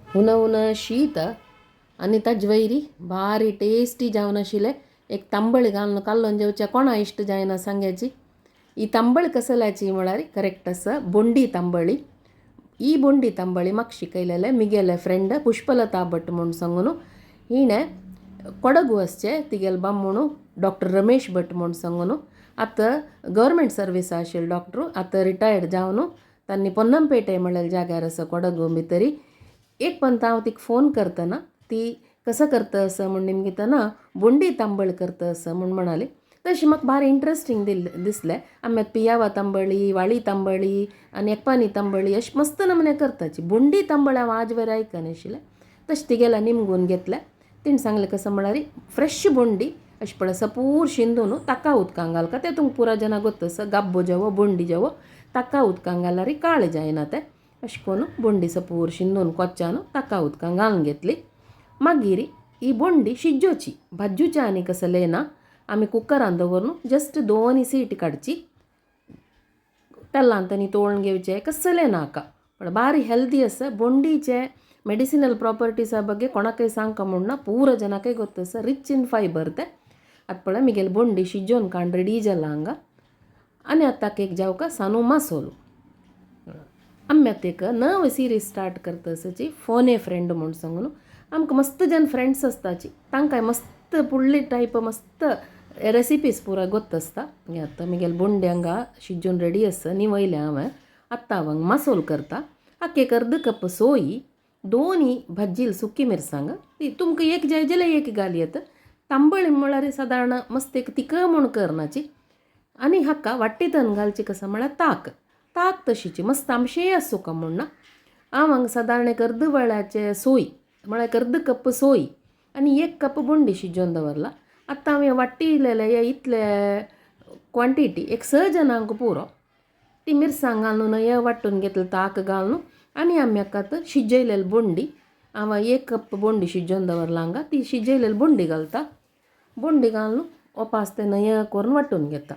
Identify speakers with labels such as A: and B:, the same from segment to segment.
A: हुन हुन शीत आनी ताजे वयरी भारी टेस्टी जावन आशिल्लें एक तांबळी घालून कालोवन जेवच्या कोणा इश्ट जायना सांग्याची. ही तांबळी कसल्याची म्हळ्यार करेक्ट आसा बोंडी तांबळी. ही बोंडी तांबळी म्हाका शिकयलेलें मिगेले फ्रेंड पुष्पलता भट म्हूण सांगून. हिणें कोडगू आसचें तिगेले बामणू डॉक्टर रमेश भट म्हूण सांगून. आतां गव्हर्मेंट सर्वीस आशिल्लो डॉक्टर, आतां रिटायर्ड जावन तांणी पोन्नमपेटे म्हणलेल्या जाग्यार आसा कोडगू भितरी. एक पंत हांव तिका फोन करतना ती कसो करता असो म्हूण निमगितना बोंडी तांबळ करता असो म्हूण म्हणाली. तशी म्हाका भारी इंट्रस्टींग दिसलें. आमी आतां पियावा तांबळी, वाळी तांबळी आनी एकपानी तांबळी अशी मस्त नमुने करताची. बोंडी तांबळी हांव आज वयर आयकनाशिल्लें. तशें तिगेलें निमगून घेतलें. तिणें सांगलें कसो म्हळ्यार फ्रेश बोंडी अशें पळय सपूर शिंदून ताका उदकां घालका. तें तुमकां पुरा जाणां गोत्त आसा, गाब्बो जेवो बोंडी जेवो ताका उदकां घाल्यार काळें जायना तें. अशें करून बोंडी सपूर शिंदून कोच्यान ताका उदकां घालून घेतली. मागीर ही बोंडी शिजोवची, भाजूची आनी कसलें ना. आमी कुकरान दवरून जस्ट दोन सीट काडची. तेलांत आनी तोळून घेवचें कसलें नाका, पण बारी हेल्दी आसा. बोंडीचे मेडिसिनल प्रॉपर्टीसा ಬಗ್ಗೆ कोणाकय सांगका म्हूण ना, पुरो जनाकय गोत्त आसा, रिच इन फायबर तें. आतां पळय मिगेले बोंडी शिजोवन काण रेडी जाला हांगा. आनी आतां ताका एक जावका सानू मासोलो. आमी आतां एक नवी सिरीज स्टार्ट करता आसाची, फोन ए फ्रेंड म्हूण सांगून. आमकां मस्त जन फ्रेंड्स आसताची, तांकांय मस्त पुडली टायप मस्त रेसिपीज पुरा गोत्त आसता. हे आतां मिगेले बोंडी हांगा शिजोवन रेडी आसा, निवयलें हांवें. आतां हांव हांगा मासोल करता. हाका एक अर्द कप सोय, दोनी भाज्जील सुकी मिरसांग, ती तुमकां एक जाय जाल्यार एक घालयत. तांबळी म्हळ्यार सादारण मस्त एक तिखट म्हूण करनाची. आनी हाका वाट्टेंतन घालची कसो म्हळ्यार ताक. ताक तशीची मस्त आमशें आसूं म्हूण ना. हांव हांगा सादारण एक अर्द वळ्याचे सोय म्हळ्यार एक अर्द कप सोय आनी एक कप बोंडी शिजोवन दवरला. आतां हांवें वाट्टी इलेले इतले क्वॉन्टिटी एक स जाणांक पुरो. ती मिरसांग घालून हे वांटून घेतले ताक घालून. आनी आमी हाका आतां शिजयलेली बोंडी, हांव एक कप बोंडी शिजोवन दवरला हांगा, ती शिजयलेली बोंडी घालता. बोंडी घालून ओपास तें नय करून वांटून घेता.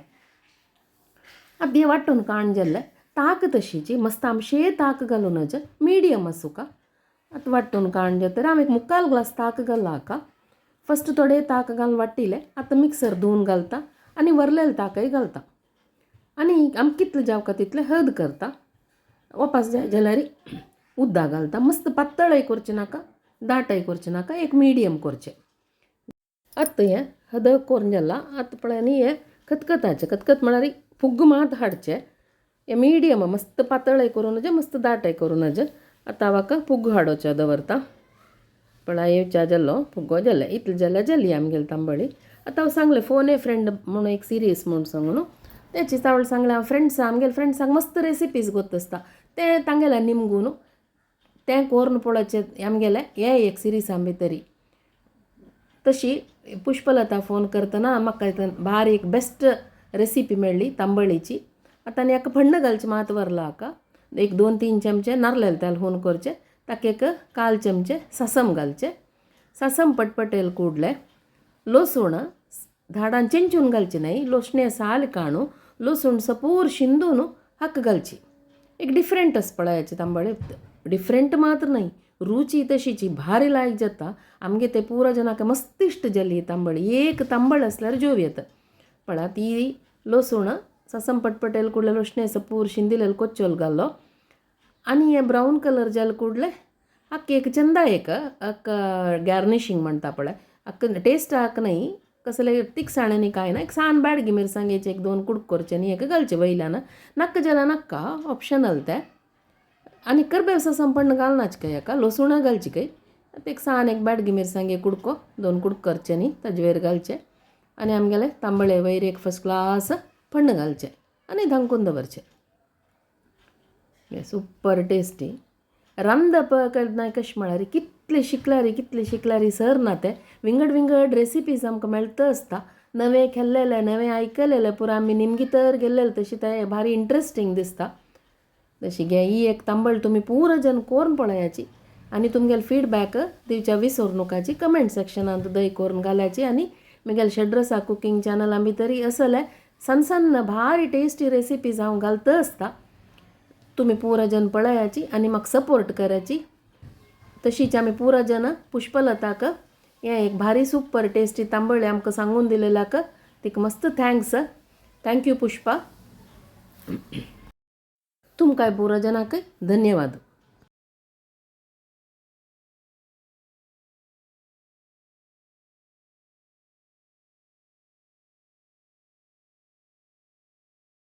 A: आतां हें वांटून काण जालें ताक तशीची मस्त आमशें ताक घालून मिडियम आसूका. आतां वांटून काण जातकीर हांव एक मुक्काल ग्लास ताक घालला हाका. फस्ट थोडे ताक घालून वाटिलें, आतां मिक्सर धुवन घालता आनी वरलेलें ताकय घालता. आनी आमकां कितलें जावका तितलें हद करता. ओपास जाय जाल्यार उदक घालता. मस्त पातळय करचें नाका, दाटय करचें नाका, एक मिडियम करचें. आतां हें हद करून जालां. आतां पळय आनी हें खतखताचें, खतखत म्हळ्यार फुग्ग मात हाडचें. हें मिडियम, मस्त पातळय करूं नज, मस्त दाटय करूं नज. आतां हांव हाका फुग्ग हाडोवचें दवरता. पळय येवच्या जालो फुग्गो जालें, इतलें जाल्यार जाली आमगेली तांबळी. आतां हांव सांगलें फोन ए फ्रेंड म्हूण एक सिरीज म्हूण सांगून, तेची तावळ सांगलें हांव फ्रेंड्सां, आमगेले फ्रेंड्सांक मस्त रेसिपीज गोत्त आसता, तें तांगेलें निमगून तें कोरून पळोवचें आमगेलें हें एक सिरिसा भितरी. तशी पुष्पलता फोन करतना म्हाका भारी एक बेस्ट रेसिपी मेळ्ळी तांबळीची. आतां आनी हाका फण्ण घालचें मात वरला. हाका एक 2-3 चमचे नारलेले तेल हून करचें, ताका एक काल चमचे सासम घालचें. सासम पटपटेल कुडलें लसूण धाडान चेंचून घालचें न्हय, लोसणे साल काणू लसूण सपूर शिंदून हाका घालची. एक डिफरंट आसा पळयाची तांबळे, डिफरंट मात्र न्हय, रुची तशीची भारी लायक जाता. आमगे ते पुरो जनाक मस्त इश्ट जाली तांबळी. एक तांबळ आसल्यार जेव येता. पळय ती लसूण सासम पटपटेल कुडले, लोसणे सपूर शिंदिलेले कोच्चोल घालो आनी हें ब्रावन कलर जालें कुडलें हाका एक चंदा एक हाका गार्निशींग म्हणटा पळय, हाका टेस्ट हाका न्हय कसले तिखसाणें कांय ना. एक सान ब्याडगी मिरसांगेचे एक 2 कुडको करचे आनी एक घालचे वयल्यान. नाका जाल्यार नाका, ऑप्शनल तें. आनी करबेव सासम पण घालनाच काय हाका, लसूणां घालची काय. आतां एक सान एक ब्याडगी मिरसांगे कुडको 2 कुडको करचे न्ही ताजे वयर घालचे आनी आमगेले तांबळे वयर एक फर्स्ट क्लास फण्ण घालचें आनी धांकून दवरचें. Super tasty. रांदप केन्ना कशें म्हळ्यार कितलें शिकल्यार कितलें शिकल्यार सर ना तें. विंगड विंगड रेसिपीज आमकां मेळटा आसता, नवें खेल्लेलें नवें आयकलेलें पुरो आमी निमगी तर गेल्लेलें तशें तें भारी इंट्रस्टींग दिसता. तशी गे ही एक तांबळ तुमी पुरो जन कोरून पळयाची आनी तुमगेले फिडबॅक दिवच्या विसरू नकाची. कमेंट सेक्शनांत दय करून घालाची. आनी म्हगेले षड्रसा कुकींग चॅनला भितरी असले सन्न सन्न भारी टेस्टी रेसिपीज हांव घालता आसता. तुमी पुरो जन पळयाची आनी म्हाका सपोर्ट कराची. तशीच आमी पुरा जन पुष्पलताक हें एक भारी सुपर टेस्टी तांबोळी आमकां सांगून दिलेल्याक तिका मस्त thanks. Thank you Pushpa. तुमकांय पुरा जनाक धन्यवाद.